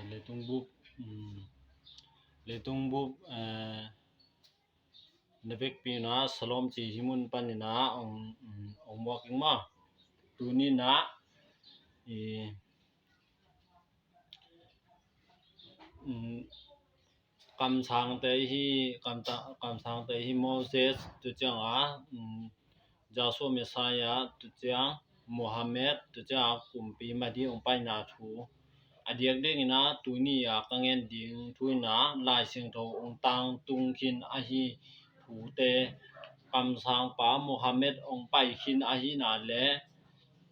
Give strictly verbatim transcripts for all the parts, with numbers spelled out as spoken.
Leitung bup, um, leitung bup, eh, na vekpi na Salom ci hi mun panin a ong, um, ong muak ing ma. Tuni na i, um, kamsangte hi, kamta-, kamsangte hi Moses, tu ciang a, um, Joshua Messiah, tu ciang Muhammad, tu ciang a kumpi Mahdi ong paina thu. A diakdiak in a tuni a ka ngen ding thu in a Lai Siangtho ong tangtung khin ahi thute, kamsangpa Muhammad ong pai khin ahina le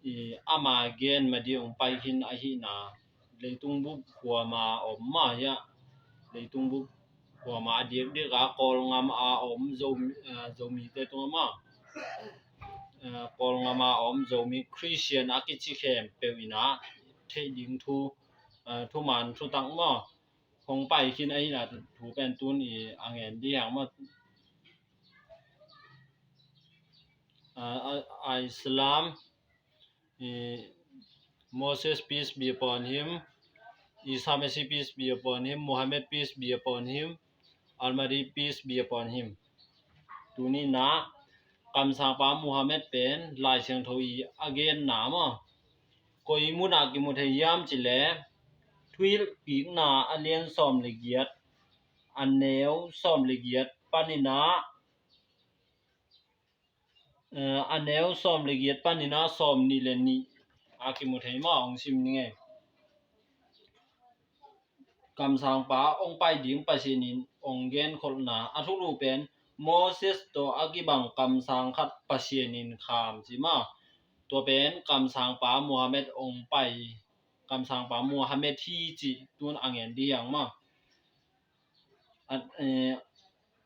i ama gen Mahdi ong pai khin ahina, leitung bup kuama om ma hiah, leitung bup kuama a diakdiak a Kawlngam a om Zo-, eh, Zomite tung a ma, eh, Kawlngam a om Zomi Christian a kici khempeuh in a theih ding thu, eh, thuman thutak ma hong pai khin ahina thu pen tun i a ngen ding hiang ma. Ah, ah, ah, Islam, eh, Moses, peace be upon him, Isa Masih, peace be upon him, Muhammad, peace be upon him, Al-Mahdi, peace be upon him. Tuni na kamsangpa Muhammad pen Lai Siangtho i a genna ma koi mun a kimu thei hiam cih le Thuhilhkikna a lian sawm le giat, a neu sawm le giat panin a, eh, a neu sawm le giat panin a sawm nih le nih a kimu thei ma ong sim ning ei. Kamsangpa ong pai ding Pasian in ong genkholhna a thulu pen Moses tawh a kibang kamsang khat Pasian in kham ci ma. Tua pen kamsangpa Muhammad ong pai, kamsangpa Muhammad hi cih tun a ngen ding hiang ma. A, eh,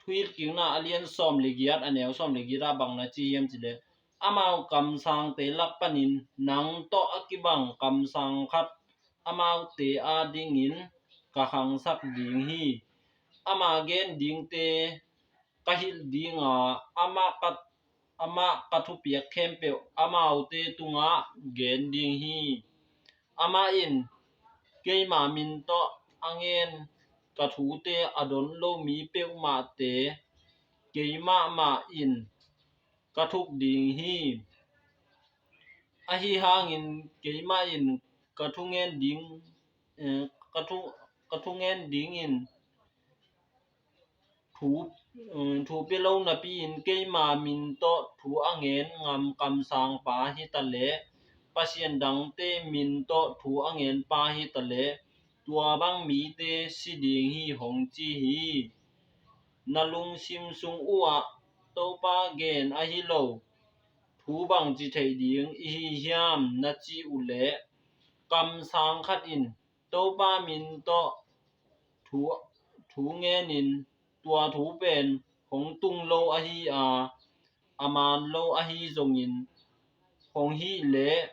Thuhilhkikna a lian sawm le giat, a neu sawm le giat a bang na ci hiam cih le, amau kamsangte lak panin nang tawh a kibang kamsang khat amaute a dingin ka khangsak ding hi. Ama gen dingte ka hilh ding a, amah ka, amah ka thupiak khempeuh amaute tungah gen ding hi. Amah in keima min tawh a ngen ka thute a don lo mi peuhmahte keimah mah in ka thuk ding hi. Ahi hangin keimah in ka thungen ding, eh, ka thu, ka thungen dingin thu, um, thu pia lo napi-in keima min tawh thu a ngen ngam kamsangpa hi ta leh, pasian dangte min tawh thu a ngen pa hi ta leh, tua bang mite si ding hi hong ci hi. Na lungsim sung uhah Topa gen ahi lo thu bangci theih ding i hi hiam na ci uh leh, kamsang khat in Topa min tawh thu, thu ngenin tua thu pen hong tung lo ahi a, a man lo ahi zongin hong hih leh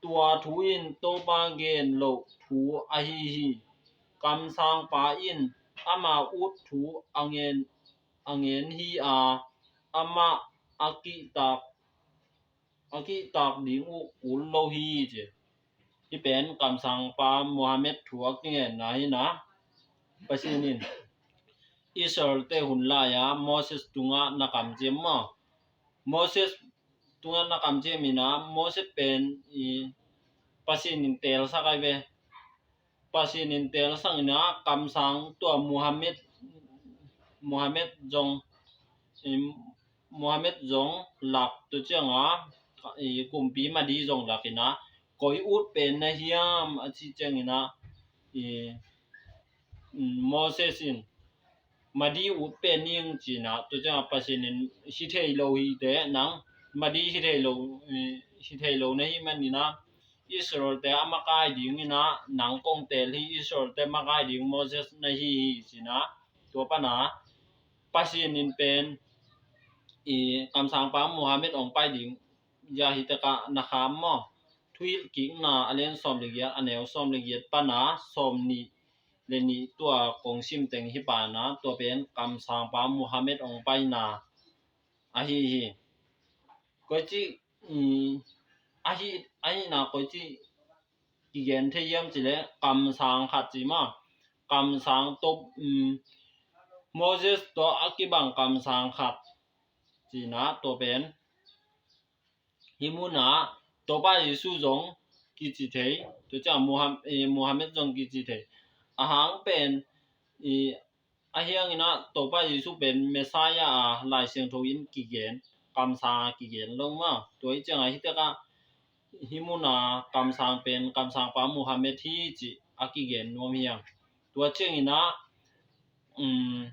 tua thu in Topa gen loh thu ahi hi. Kamsangpa in ama ut thu a ngen, a ngen hi a, amah a kihtak, a kihtak ding uh kul lo hi ci. Hih pen kamsangpa Muhammad thu a kingenna hi na. Pasian in Israel-te hun lai-a Moses tungah na kamciam maw? Moses tungah na kamciam in a, Moses pen i Pasian in teelsak ai ve. Pasian in teelsak in a, kamsang tua Muhammad, Muhammad zong, i Muhammad zong lak tu ciang a, i kumpi Mahdi zong lak in a, koi ut pen na hiam a ci ciang in a, i, mm, Moses in Mahdi ut pen ning ci in a, tu ciang a Pasian in hi thei lo hi te nang, Mahdi hi thei lo, i, hi thei lo na hi man in a, Israel-te a makai ding in a, nang kong teel hi, Israel-te makai ding Moses na hi hi ci in a, tua pan a Pasian in pen i kamsangpa Muhammad ong pai ding, ya hi takah na kham maw? Thuhilhkikna a lian sawm le giat, a neu sawm le giat pan a sawm nih le nih tua kong sim teng hi pan a, tua pen kamsangpa Muhammad ong paina ahi hi. Koici, um, ahi, ahina koici kigen thei hiam cih leh kamsang khat ci maw. Kamsang tawh, um, Moses tawh a kibang kamsang khat cihna tua pen. Hih munah Topa Jesu zong kici thei, tua ciang Muham-, eh, Muhammad zong kici thei. A hang pen, eh, a hiangin ah Topa Jesu pen Messiah a Lai Siangtho in kigen, kamsang a kigen lo maw. Tua hi ciangah hih tekah hih munah kamsang pen kamsangpa Muhammad hi cih a kigen nuam hi hang. Tua ciangin ah, um,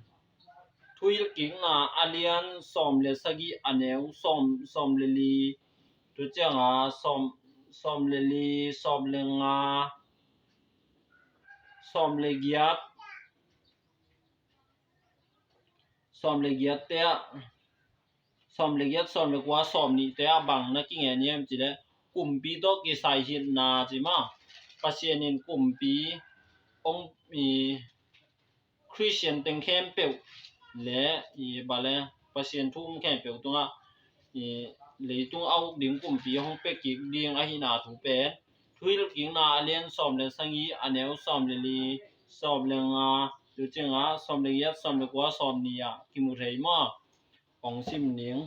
Thuhilhkikna a lian sawm le sagih a neu sawm, sawm le li, tua ciangah sawm, sawm le li, sawm le nga, sawm le giat, sawm le giat te ah, sawm le giat, sawm le kua, sawm nih te ah bang na kingen hiam cih leh kumpi tawh kisai hilhna ci maw. Pasian in kumpi hong, i, Khristian teng khempeuh le, i, bang le Pasian thu um khempeuh tungah, i, leitung a uk ding kumpi hong pia kik ding ahihna thu pen Thuhilhkikna a lian sawm le sagih a neu sawm le li, sawm le nga, tua ciangah sawm le giat, sawm le kua, sawm nih ah kimu thei maw. Hong sim ning.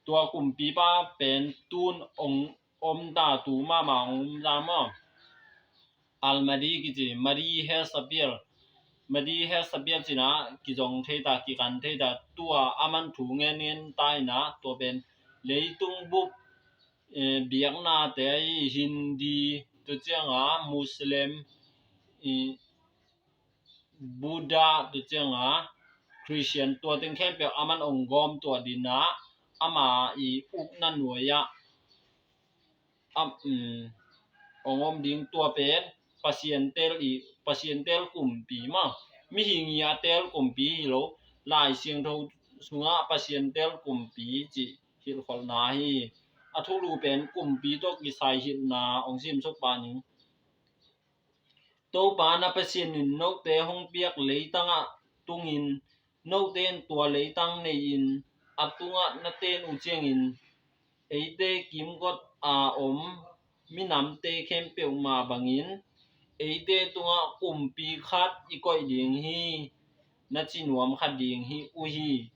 Tua kumpipa pen tun hong om ta, tu mahmah hong om ta maw. Al-Mahdi kici, Mahdi has appeared. Mahdi has appeared cihna kizong thei ta, kikan thei ta, tua a man thu ngen ngen ta in ah, tua pen leitung bup, eh, biaknate ahi Hindi, tua ciangah Muslim, i, Buddha, tua ciangah Khristian, tua teng khempeuh a man hong gawm tuah ding ah, ama i ukna nuai ah, am, um, hong om ding tua pen Pasian teel i, Pasian teel kumpi maw. Mihing i a teel kumpi hi lo, Lai Siangtho sungah Pasian teel kumpi cih hilhkholhna hi. A thulu pen kumpi tawh kisai hilhna hong simsuk pah ning. Topa na Pasian in note hong piak leitangah tungin, note in tua leitang nei-in a tungah na ten uh ciangin, eite kimkot a om minamte khempeuh mah bangin eite tungah kumpi khat i koih ding hi, na ci nuam kha ding hi uh hi.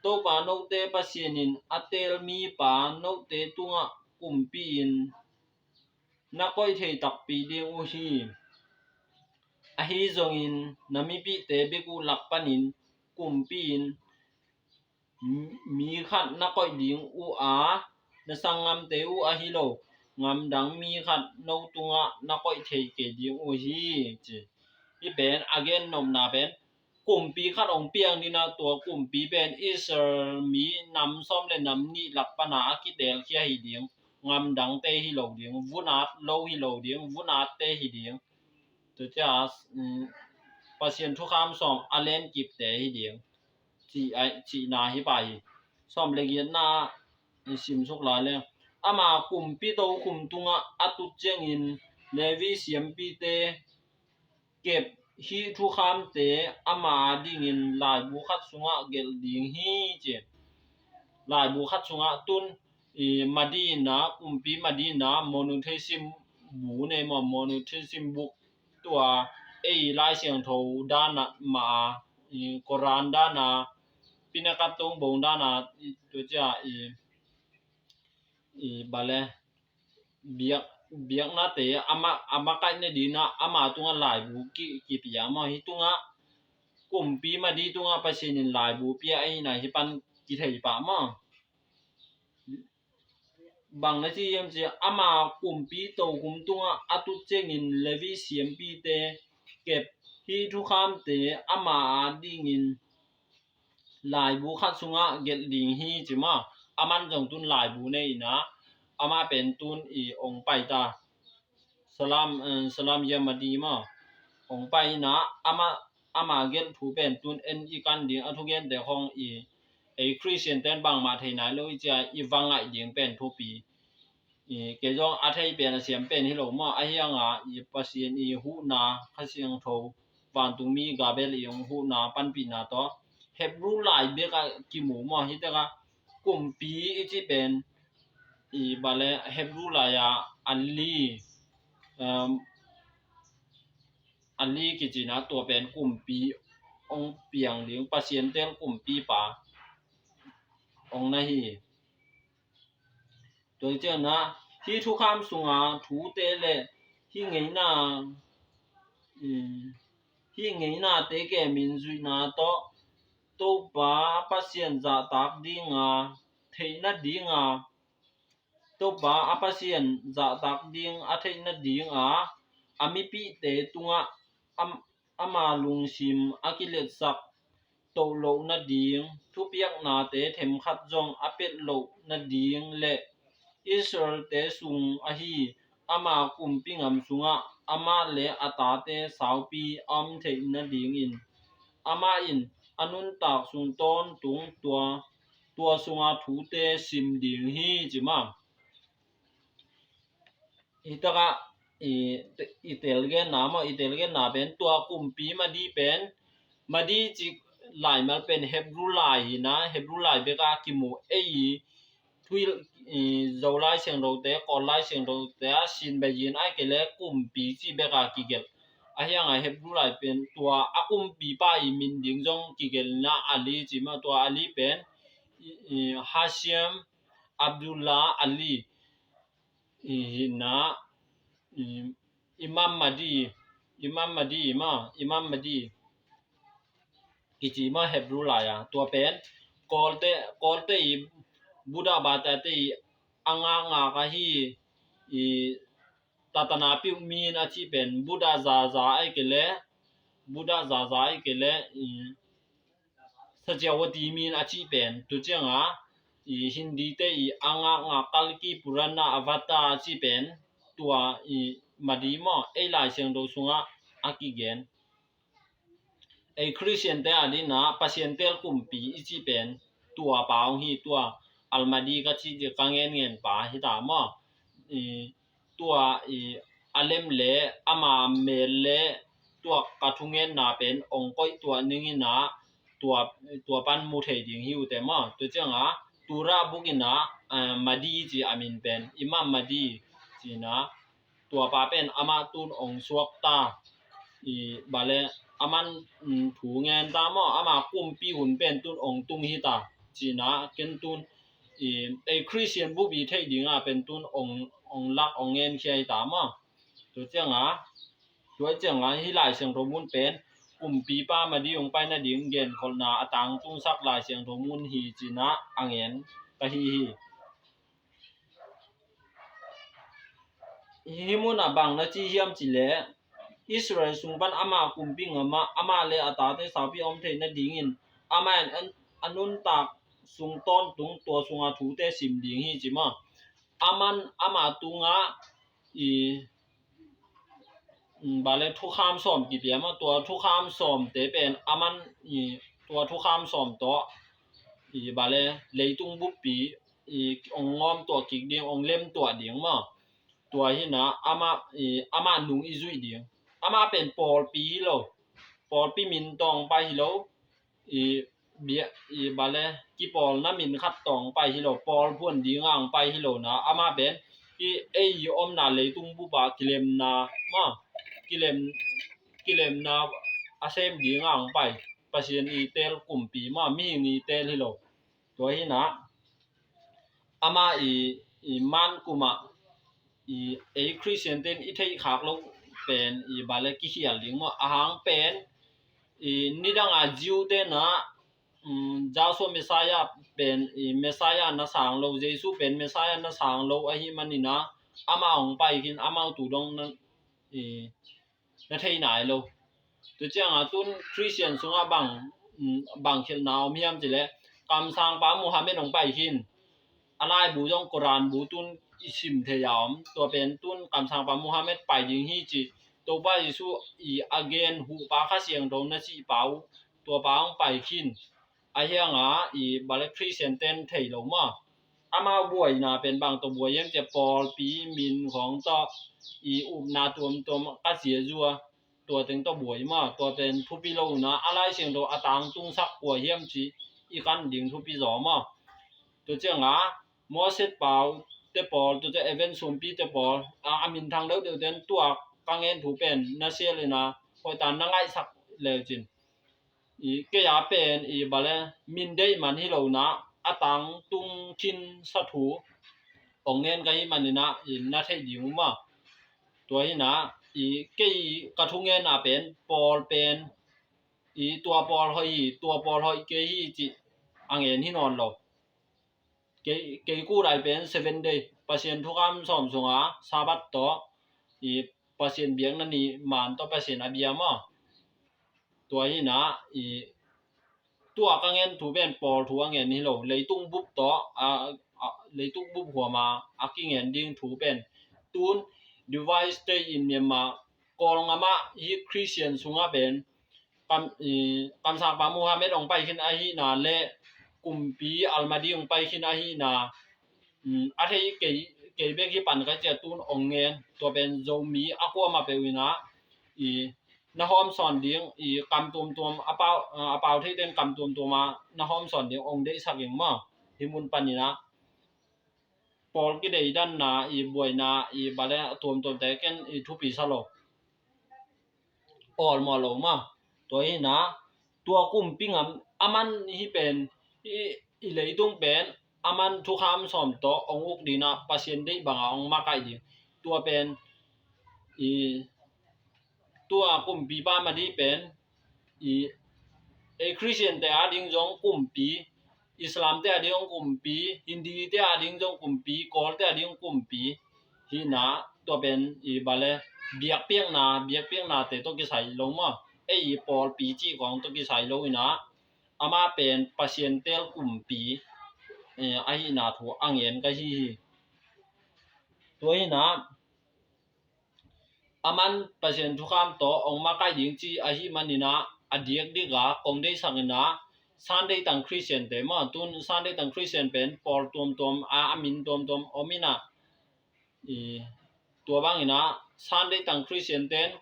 Topa note Pasian in a teel mipa note tungah kumpi in na koih thei takpi ding uh hi. Ahi zongin na mipihte bek uh lak panin kumpi in mi khat na koih ding uh a, na sanggamte uh ahi lo, ngamdang mi khat no tungah na koih thei kei ding uh hi, ci. Hih pen a gen nopna pen kumpi khat hong piang ding ah, tua kumpi pen Israel mi nam sawm le nam nih lak pana a kitelkhia hi ding, ngamdangte hi lo ding, vunat lo hi lo ding, vunatte hi ding. Tua ciah, um, Pasian thukham sawm a lenkipte hi ding, cih a, cihna hi pah hi. Sawm le giatna i simsuk lai leng, ama kumpi tokhum tungah a tut ciangin Levi siampite kep hih thukhamte ama adingin laibu khat sungah gelh ding hi, ci. Laibu khat sungah tun i Mahdi in ah, kumpi Mahdi in ah monotheism bu nei maw, monotheism book, tua ei Lai Siangtho dan ah mah a, i Koran dan ah, Pinakatong bong dan ah, i tua ciah i, i bale biak, biaknate ama, ama kaihna ding ah ama tungah laibu ki, kipia maw. Hih tungah kumpi Mahdi tungah Pasian in laibu pia ahihna hih pan kithei pah maw. Bang na ci hiam cih leh ama kumpi tokhum tungah a tut ciangin Levi siampite kep hih thukhamte ama adingin laibu khat sungah gelh ding hi, ci maw. Aman zong tun laibu nei in ah, ama pen tun i hong pai ta. Salam, eh, Salam ya Mahdi maw. Hong pai in ah, ama, ama gelh thu pen tun en i kan ding, a thugente khong i, ei Khristian ten bangmah thei nai lo i ci a, i va ngaih ding pen thupi. I, kei zong a thei pen a siam pen hi lo maw, ahi hang a, i Pasian i huhna, Kha Siangtho, vantungmi Gabriel i hong huhna panpihna tawh Hebrew lai bek ah kimu maw. Hih tekah kumpi i cih pen i bale Hebrew lai ah a li, um, Ali kicina tua pen kumpi ong piang ding, Pasian tel kumpipa ong na hi. Tua ciangin ah hih thukham sunga thute le hih ngeina, um, hih ngeinate kemin zuihna tawh Topa Pasian zahtak dinga theihna dinga, Topa a Pasian zahtak ding a theihna dinga a mipihte tungah am-, ama lungsim a kiletsak toh loh nading, thupiaknate themkhat zong a pet loh nading le Israelte sung ahi ama kumpi ngam sungah amah le a tate saupi a om theih nadingin amah in a nuntak sung tawntung tua, tua sunga thute sim ding hi, ci mah. Hi takah i, i telgenna maw, i telgenna pen tua kumpi Mahdi pen, Mahdi cih laimal pen Hebrew lai hi na, Hebrew lai beka kimu ei, thui, i, Zolai Siangthote, Kawllai Siangthote a sin beiin ai kei le kumpi cih beka kigelh. A hianga Hebrew lai pen tua a kumpipa i min ding zong kigelhna Ali ci mah, tua Ali pen i, i, Hashem Abdullah Ali i, hi na, i, Imam Mahdi, Imam Mahdi ma, Imam Mahdi kici ma Hebrew lai a. Tua pen Kawlte, Kawlte i Buddha batate i a ngakngak ahi i tatana piuh min a cih pen Buddha zaza ai kei le, Buddha zaza ai kei le, i Satyavati min a cih pen, tu cianga i Hindite i a ngakngak Kalki Purana Avatar a cih pen tua i Mahdi maw, ei Lai Siangtho sungah a kigen. Ei Khristiante a dina Pasian tel kumpi i cih pen tua pa ong hi, tua Al-Mahdi ka cih, ka ngenngen pa hi ta maw. I tua i a lem le ama mel le tua ka thungenna pen ong koih tuah ning ina tua, tua pan mu thei ding hi uh te maw. Tu cianga Tura buk ina, eh, Mahdi ci a min pen Imam Mahdi ci na, tua pa pen amah tun ong suak ta. I bale aman, mm, thu ngen ta maw, ama kumpi hun pen tun ong tung hi ta. Ci na ken tun i ei Khristian bupi theih dinga pen tun ong, ong lak ong ngenkhia hi ta maw. Tu cianga, tua cianga hi Lai Siangtho mun pen kumpipa Mahdi ong pai nading genkholhna a tangtungsak Lai Siangtho mun hi ci na a ngen ka hi hi. Hi munah bang na ci hiam cih leh Israel sung pan ama kumpi ngamah amah le a tate saupi a om theih nadingin amah in a nuntak sung tawntung tua sunga thute sim ding hi ci maw. Aman ama tungah i, mm, bale thukham sawm kipia maw, tua thukham sawmte pen aman i tua thukham sawm tawh i bale leitung buppi i ong ngawm tuah kik ding, ong lem tuah ding maw. Tua hina amah i amah nung i zuih ding. Amah pen pawlpi hi lo, pawlpi min tawh ong pai hi lo. I bia, i bale kipawlna min khat tawh ong pai hi lo, pawl phuan dinga ong pai hi lo na, amah pen i ei i omna leitung bupa kilemna maw, kilem, kilemna a sem dinga ong pai. Pasian i tel kumpi maw, mihing i tel hi lo. Tua hina amah i, i man kumah i ei Khristian ten i theih khak lo pen i bale kikhial ding maw. A hang pen i nidanga Jew tena, um, Joshua Messiah pen i Messiah na sang lo, Jesu pen Messiah na sang lo ahi manina amah ong pai khin, amah tu dong na i na thei nai lo. Tu cianga tun Khristian sungah bang, mm, bang khelhna om hiam cih leh kamsangpa Muhammad ong pai khin. A laibu zong Koran bu tun i sim thei a om. Tua pen tun kamsangpa Muhammad pai ding hi ci. Topa Jesu i a gen huhpa Kha Siangtho na cihpa uh tua pa ong pai khin. A hianga i bale Khristian ten thei lo maw. Amau buaina pen bang tawh buai hiam cih leh pawlpi min khawng tawh i upna tuamtuam ka sia zua, tua teng tawh buai maw. Tua pen thupi lo na, a Lai Siangtho a tangtungsak kua hiam cih i kan ding thupi zaw maw. Tua cianga Moses pau te pawl, tua te Evan Sumpi te pawl, a, a minthang deuhdeuh ten tua ka ngen thu pen na sial in a, hoihtak na ngaihsak leu cin. I kei a pen i bale min deih man hi lo na, a tangtung khin sa thu ong ngen ka hih manin a, i na theih ding uh maw. Tua hi na, i kei ka thungen a pen pawl pen i tua pawl hoih hi, tua pawl hoih kei hi cih a ngen hi nawn lo. Kei, kei kudai pen Seven Day, Pasian thukham sawm sunga Sabbath tawh i Pasian biakna ni man tawh Pasian a bia maw. Tua hi na, i tua ka ngen thu pen pawl thu a ngen hi lo, leitung bup tawh a, a, leitung bup huama a kingen ding thu pen. Tun divide state in Myanmar, Kawlngam ah hi Christian sungah pen kam, i, kamsangpa Muhammad ong pai khin ahihna le kumpi Almadi ong pai khin ahihna, um, a thei kei, kei bek hi pan ka cia tun ong ngen. Tua pen Zomi a kuamah peuh in a, i na hawm sawn ding, i kam tuamtuam a pau, a pau thei ten kam tuamtuam a na hawm sawn ding ong deihsak ing maw. Hi mun panin a pawl kideidanna, i buaina, i bale tuamtuamte ken i thupi sa lo. Awlmawh lo maw. Tua hi na, tua kumpi ngam a man hi pen, i, i leitung pen a man thukham sawm tawh ong uk ding a, Pasian deih banga ong makaih ding. Tua pen i tua kumpipa Mahdi pen i, ei Christian te a ding zong kumpi, Islam te a ding kumpi, Hindi te a ding zong kumpi, Kawl te a ding kumpi. Hi na, tua pen i bale biakpiakna, biakpiakna te tawh kisai lo maw. Ei i pawlpi cih kong tawh kisai lo hi na, amah pen Pasian tel kumpi, eh, ahihna thu a ngen ka hi hi. Tua hi na, a man Pasian thukham tawh ong makaih ding ci ahih manin a, a diakdik a kong deihsak in a, Sunday tang Christian te maw, tun Sunday tang Christian pen pawl tuamtuam a, a min tuamtuam om in a, i, tua bangin a Sunday tang Christian ten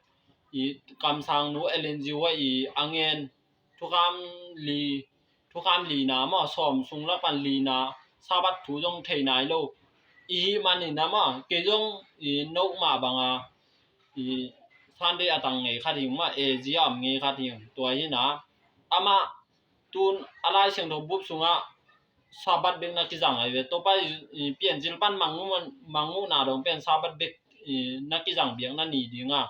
i kamsangnu Ellen G White i a ngen thukham li, thukham lina maw, sawm sung lak pan lina, Sabbath thu zong thei nai lo. I hih manin a maw, kei zong i no mah banga i Sunday a tang ngei khat hing maw, A G a om ngei khat hing. Tua hi na, amah tun a Lai Siangtho bup sungah Sabbath bek na kizang ahi ve. Topa i, i Piancil pan Mangmuhna dong pen Sabbath bek i na kizang biakna ni ding a.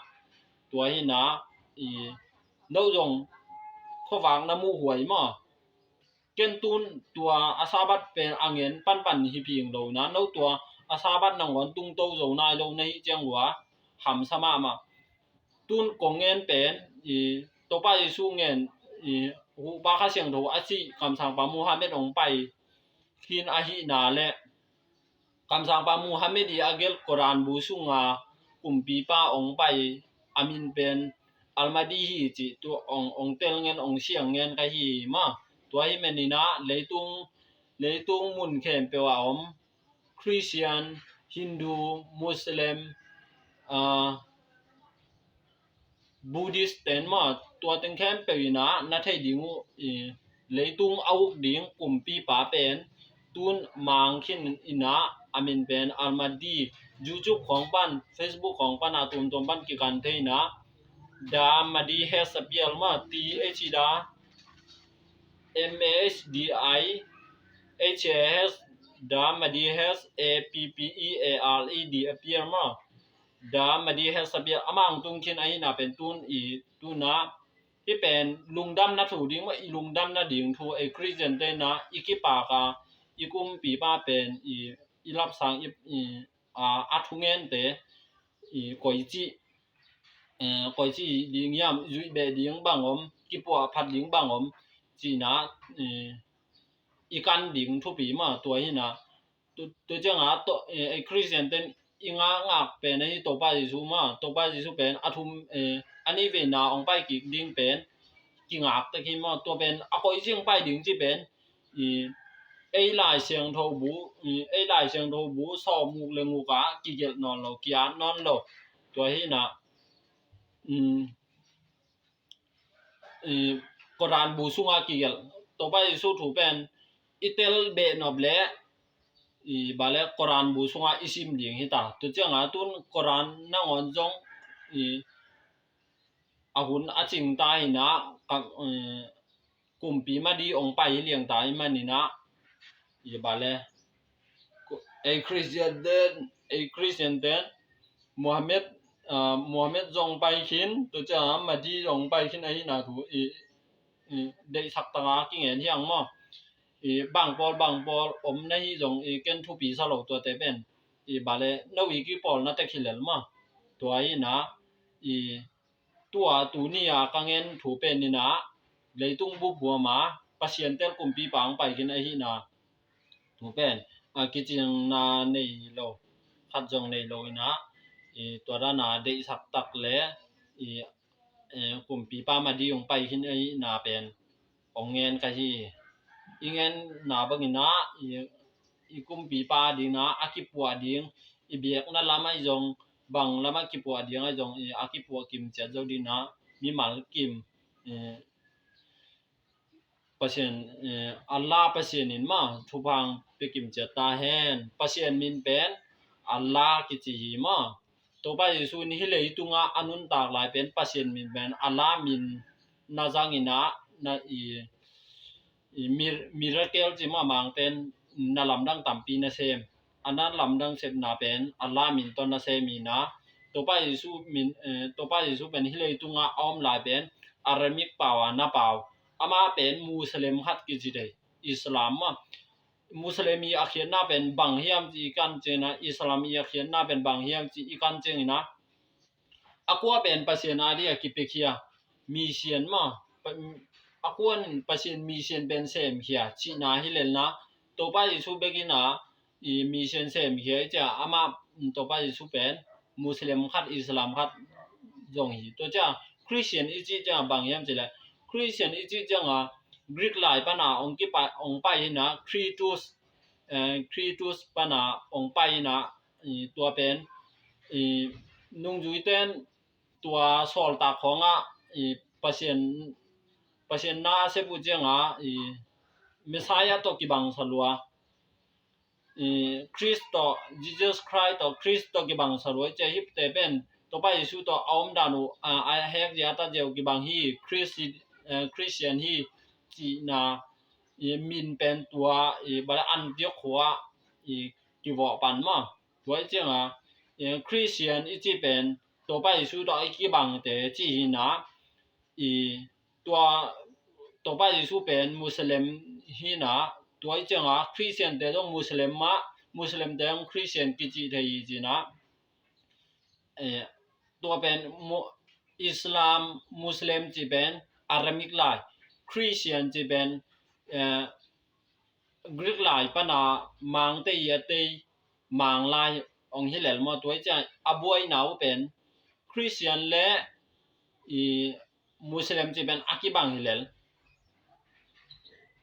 Tua hi na, i no zong khuavak na muh huai maw. Ken tun tua a Sabbath pen a ngen panpan hi phing lo na, no tua a Sabbath nangawn tungto zo nai lo na hih ciang uh a hamsa mahmah. Tun kong ngen pen i Topa Jesu ngen i Huhpa Kha Siangtho a cih kamsangpa Muhammad ong pai khin ahihna le kamsangpa Muhammad i a gelh Koran bu sunga kumpipa ong pai a min pen Almadi hi cih tu ong, ong tel ngen, ong siang ngen ka hi hi maw. Tua hi manin a leitung, leitung mun khempeuh a om Christian, Hindu, Muslim, ah, Buddhist ten maw, tua teng khempeuh in a na thei ding uh i leitung a uk ding kumpipa pen tun mang khin in a, a min pen Almadi. YouTube khawng pan, Facebook khawng pan a tuamtuam pan kikan thei in a, The Mahdi has appeared maw, T H da M A H D I H A H, The Mahdi has A P P E A R E D, appear maw. The Mahdi has appeared, amah ong tung khin ahihna pen tun i, tun a, hih pen lungdamna thu ding maw, i lungdamna ding thu, ei Christian te na i kipak a, i kumpipa pen i, i lapsang i, i, a, a thungente i koici, eh, koici ding hiam, zuih beh ding bang om, kipuah phat ding bang om, cihna, eh, i kan ding thupi maw. Tua hi na, tu, tu ciang a, to, eh, ei Christian ten i ngakngak pen ahi Topa Jesu maw, Topa Jesu pen a thum, eh, a nih veina ong pai kik ding pen kingak tek hi maw. Tua pen a koici ong pai ding ci pen i, ei Lai Siangtho bu, i, ei Lai Siangtho bu sawm nguk le nguk a kigelh nawn lo, ki-at nawn lo. Tua hi na, um, i, Koran bu sunga kigelh Topa Jesu thu pen i tel behnop le i bale Koran bu sungah i sim ding hi ta. Tu ciangah tun Koran nangawn zong i a hun a cing ta hi na, ka, eh, kumpi Mahdi ong pai hi liang ta i manin ah, i bale, ei Christian ten, ei Christian ten Muhammad, ah, Muhammad zong pai khin, tu ciang Mahdi zong pai khin ahi na thu i, i deihsak taka kingen hiang maw. I bang pawl, bang pawl om na hi zong i ken thupi sa lo tuate pen. I bale, no i kipawl na tek hi lel maw. Tua hi na, i tua tuni a ka ngen thu pen in ah, leitung bup huam a Pasian tel kumpipa ang pai khin ahi na, thu pen a kicingna nei lo, khat zong nei lo in ah, i tua dan a deihsak tak le i, eh, kumpipa Mahdi ong pai khin ahi na pen ong ngen ka hi. I ngen na bangin ah, i, i kumpipa ding na a kipuah ding, i biakna lam ahi zong, bang lam a kipuah ding ahi zong, i a kipuah kim ciat zo ding na, mimal kim, eh, Pasian, eh, Allah Pasian in maw, thupha ong pia kim ciat ta hen. Pasian min pen Allah kici hi maw. Topa Jesu in hih leitungah a nuntak lai pen Pasian min pen Allah min na zang in ah, na i, i mir-, miracle ci maw, Mangten na lamdang tampi na sem. A na lamdang sepna pen Allah min tawh na sem hi na. Topa Jesu min, eh, Topa Jesu pen hih leitungah a om lai pen Aramaic pau a na pau. Amah pen Muslim khat kici thei, Islam maw. Muslim i a khiatna pen bang hiam ci i kan ciang in ah, Islam i a khiatna pen bang hiam ci i kan ciang in ah, a kua pen Pasian a ding a kipiakhia, misian maw. Pa-, a kua in Pasian misian pen semkhia cihna hi lel na, Topa Jesu bek in ah, i misian semkhia i ciang, amah, Topa Jesu pen Muslim khat, Islam khat zong hi. Tua ciang Christian i cih ciang bang hiam ci le, Christian i cih ciang a Greek lai pan a ong kipai, ong pai hi na, Christus, eh, Christus pan a ong pai hi na, i tua pen, i nungzuiten tua sawltak khawngah, i Pasian, Pasian na sep uh ciangah, i Messiah tawh kibang sa lua, i Christ tawh, Jesus Christ tawh, Christ tawh kibang sa lua i cia hipte pen Topa Jesu tawh a omdan uh, a, a hek zia ta zia uh kibang hi, Christ, eh, Christian hi cihna, i min pen tua, i bale Antioch khua, i kivawh pan maw. Tua i cianga, eh, Christian i cih pen Topa Jesu tawh i kibangte cih hi na, i tua Topa Jesu pen Muslim hi na, tua i cianga Christian te zong Muslim mah, Muslim te zong Christian kicih thei hi ci na. Eh, tua pen Mu-, Islam, Muslim cih pen Aramaic lai, Christian cih pen, eh, Greek lai pana Mangte i a tei Mang lai ong hi lel maw. Tua i ciang a buaina uh pen Christian le i Muslim cih pen a kibang hi lel.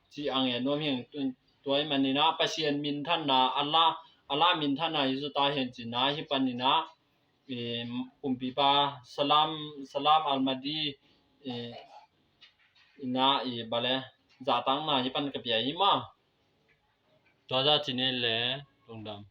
Ci a ngen nuam hi ing. Tua i manina Pasian minthanna, Allah, Allah minthanna hi zota hen cina hi panina, i kumpipa Salam, Salam Al-Mahdi, i, ina i bale zatakna hi pan ka pia hi ma. Tua za cine le lungdam.